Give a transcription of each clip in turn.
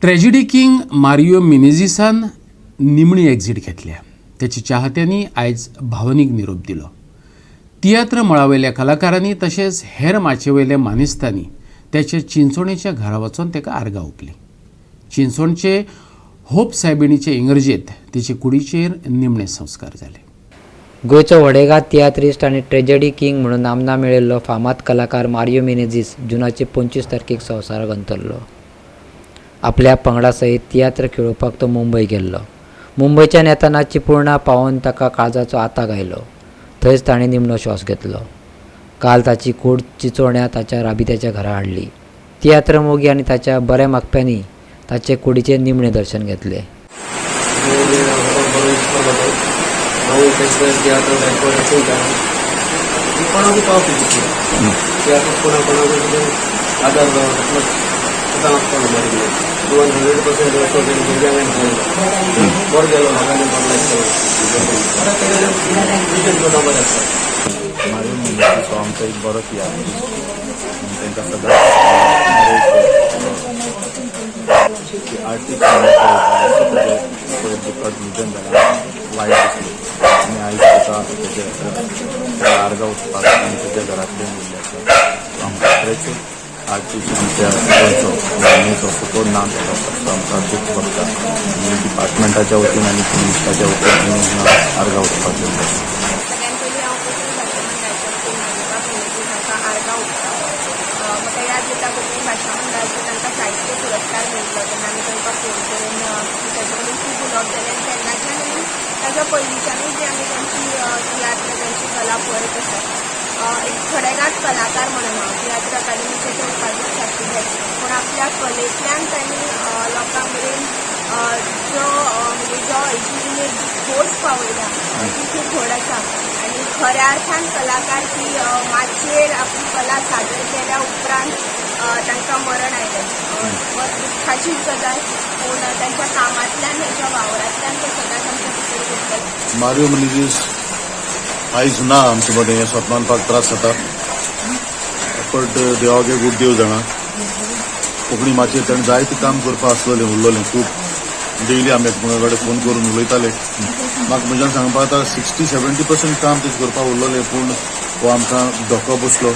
Tragedy king Mario मिनेझिसान निमणी exit घेतल्या. त्याच्या चाहत्यांनी आयज भावनीक निरोप दिलो. तियात्र मळावयल्या कलाकारांनी तशेंच हेर माचयेवयल्या मानेस्तांनी त्याच्या चिंचोणेच्या घरा वचून ताका आर्गां ओंपली. चिंचोणचे होप सायबिणीचे इंग्रजेंत तिचे कुडीचेर निमणे संस्कार जाले. गोंयचो व्हडेगात तियात्रिस्ट आनी ट्रेजडी किंग म्हणून नामना मेळिल्लो फामाद कलाकार मारियो मिनेझीस जुनाचे 25 तारखेक संवसाराक अंतरलो. आपल्या पंगडा सयत तियात्र खेळोवपाक तो मुंबय गेल्लो. मुंबयच्यान येताना चिपळूणा पावोवन ताका काळजाचो आताक आयलो. थंयच ताणें निमणो श्वास घेतलो. काल ताची कूड चिंचोण्या ताच्या राबित्याच्या घरा हाडली. तियात्र मोगी आनी ताच्या बऱ्या मागप्यांनी ताचे कुडीचें निमणें दर्शन घेतलें. हांव फेस्टिवल तियात्र बॅकवर्ड चोयता. कोणाकूय पावपी तितले तियात्र, कोणा कोणाकूय कितें आदार जावं तसलो सदां आसतालो. मागीर इवन 100% वचो भुरग्यांक पळयलो, बरो गेलो, लोकांनी बरो लायक केलो, बरें तेगेलें विजन सुद्दां बरें आसता. मारियो मिनेझीस हो आमचो एक बरो तियात्रिस्ट आनी तांकां सदांच बरो आर्टिस्ट म्हणून पळयताले. ताजें पयर दुखद निधन जालें, वायट दिसलें आनी आयज ताका तेजे आर्गां ओंपपाक आनी ताच्या घरा कडेन येयल्ले आसा. आमकां खरेंच आर्टिस्ट आमच्या गोंयचो नामनेचो, सो तो ना जालो असो आमकां दूख भोगता आनी डिपार्टमेंटाच्या वतीन आनी मिनिस्टराच्या वतीन आमी हांगा आर्गां ओंपपाक गेल्ले आसा. सगळ्यात पयलीं हांव कोंकणी भाशा मंडळाच्या वतीन मारियो मिनेझीस हांकां आर्गां ओंपता. म्हाका याद जाता, कोंकणी भाशा मंडळाचो तांकां साहित्य पुरस्कार मेळिल्लो तेन्ना आमी तांकां फोन करून ताचे कडेन खूब उलोवप जालें आनी तेन्नाच्यान आनी ताच्या पयलींच्यानूय बी आमी तांची तियात्र, तांची कला पळयत आसा. एक खडेगांठ कलाकार म्हणून हांव तियात्र अकादमीचे ते उपाध्यक्ष आशिल्ले, पूण आपल्या कलेंतल्यान तांणी लोकां मेरेन जो म्हणजे जो जी इमेज, जी खोस पावयल्या ती खूब व्हड आसा आनी खऱ्या अर्थान कलाकार की माचयेर आपली कला सादर केल्या उपरांत तांकां मरण आयलें. दुख्खाची गजाल, पूण तांच्या कामांतल्यान, तांच्या वावरांतल्यान ते सदांच आमच्या भितर उरतले. मारियो मिनेझीस आयज ना आमचे मदें हें स्वता मानपाक त्रास जाता, बट देवागे खूब देव जाणा. कोंकणी माचयेर ताणें जायतें काम करपा आसलेलें, उरलेलें खूब. डेली आमी एकमेका कडेन फोन करून उलयताले. म्हाका म्हज्यान सांगपा आतां 60-70% काम तेजें करपाक उरलेलें, पूण हो आमकां धक्को बसलो.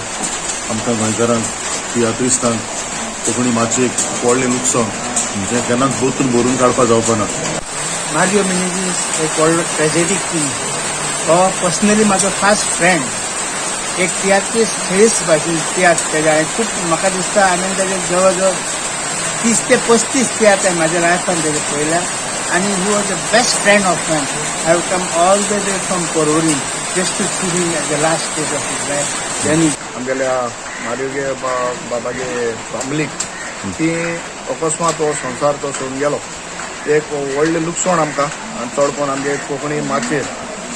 आमकां गोंयकारांक, तियात्रिस्तांक, कोंकणी माचयेक व्हडलें लुकसाण हें केन्नाच परतून भरून काडपाक जावपा ना. मारियो मिनेझीस एक व्हडलो ट्रेजेडी किंग. हो पर्सनली म्हाजो खास फ्रेंड, एक तियात्रीस खेरीज भाशेन तियात्र तेजे हांवें खूब, म्हाका दिसता हांवें तेजे जवळ जवळ 30 ते 35 तियात्र हांवें म्हाज्या लायफान तेजे पळयल्या आनी he was the best friend of mine. I have come all the way from Porvorim just to see him at the last stage of his life journey. आमगेल्या मारियोगे बाबागे फॅमिलीक की अकस्मात हो संवसार तो सोडून गेलो, एक व्हडलें लुकसाण आमकां आनी चड करून आमगे कोंकणी माचयेर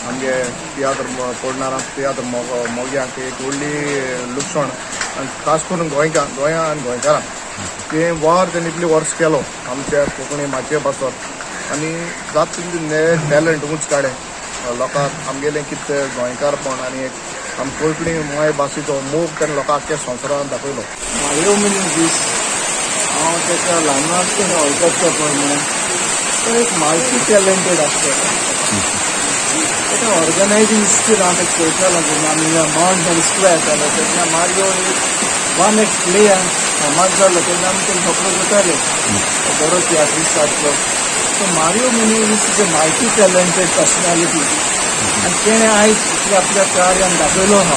आमगे तियात्र पडणार तियात्र मोग्यांक एक व्हडली लुकसाण आनी खास करून गोंयकार, गोंया आनी गोंयकारांक की वावर तेणी इतली वर्स केलो आमच्या कोंकणी माचये पासत आनी जात तितले टॅलंट ऊंच काडे लोकांक आमगेलें कितें गोंयकारपण आनी एक आम कोंकणी माय भाशेचो मोग ताणें लोकांक आख्ख्या संवसारान दाखयलो. मारियो मिनेझीस हांव ताका ल्हान आसतना वळखता. पळय म्हणून तो एक मल्टी टॅलंटेड आसता. ताका ऑर्गनायजींग स्कील हांव ताका पळयतालो. जेन्ना आमी माउंट मेरी स्कुलाक येतालो तेन्ना मारियो एक वन एक प्लेयर फामाद जालो तेन्ना आमी तेका रोकडो करताले. तो बरो तियात्रिस्ट आसलो. So Mario Menezes is a multi talented personality आनी तेणें आयज इतलें आपल्या कार्यान दाखयलो आहा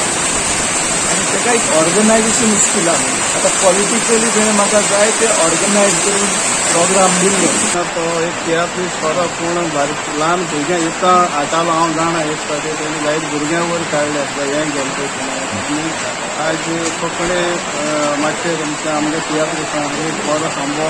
आनी ताका एक ऑर्गनायजेशन स्कील आहा. आतां पॉलिटिकली तेणें म्हाका जाय ते ऑर्गनायज करून प्रोग्राम दिल्ले. तो एक तियात्रिस्ट खरो, पूण बारीक ल्हान भुरग्यां इतलो हाडटालो. हांव जाणा, एक फावटी तेणी जायते भुरग्यां वयर काडले हें गेले पळय. आनी आयज कोंकणी मातशें तुमच्या आमगे तियात्रिस्तांक एक बरो खांबो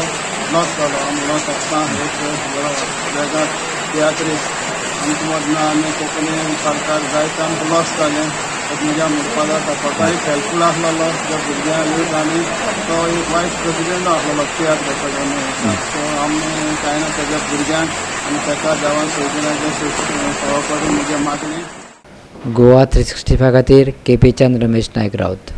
लॉस जालो हांव म्हणूंक शकता. एक बरो वेगळो तियात्रिस्ट आमकां मदना आनी कोंकणी सरकार जायते आमकां लॉस जालें म्हज्या म्हणपा जाता. स्वता एक हेल्पफूल आसलेलो ज्या भुरग्यांक आनी तो एक वायस प्रेसिडेंट आसलेलो तियात्र एकाडमी. सो आमी कांय ना, तेज्या भुरग्यांक आनी ताका देवान सोयिनाचें सेवा करून म्हजी मागणी. गोवा 365 खातीर केपेच्यान रमेश नायक राऊत.